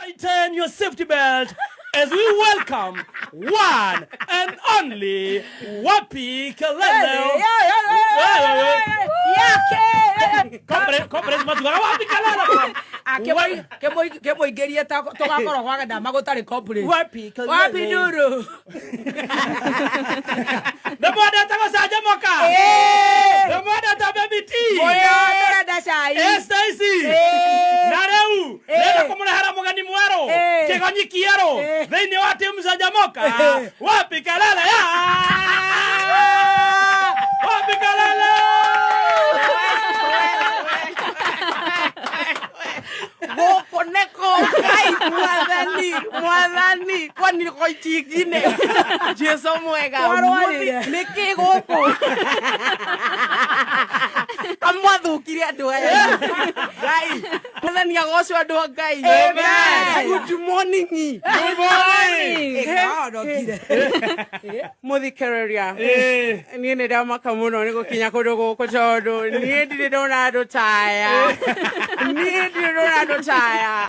Tighten your safety belt as we welcome one and only Wapi Kalele. Conference matugaga Wapi Kalele. Kĩmũingĩrie tũgakorwo gwa gĩthama gũtarĩ complaint. Wapi Kalele. Wapi nduru. Nĩmwendete gũcanjamũka? Nĩmwendete Baby T? Mũno tũrenda cai. Stacy. Na rĩu ndĩrenda kũmũrehera mũgeni mwerũ, kĩgonyi kĩerũ thĩinĩ wa timu Canjamũka. Wapi Kalele ya Wapi Kalele. Gũkũ nĩkũ? Ngai mwathani, mwathani, kwani ko itingine Jesu mwega. Twarwarire. Nĩkĩ gũkũ kamwathũkire andũ aya? Ngai mwathani agocwo, andũ a Ngai. Amen. Good morning. Good morning. Ĩkaonokire. Mũthikĩrĩria, niĩ nĩ ndamaka mũno nĩ gũkinya kũndũ gũkũ, tondũ niĩ ndirĩ ndona andũ taya, niĩ ndirĩ ndona andũ taya.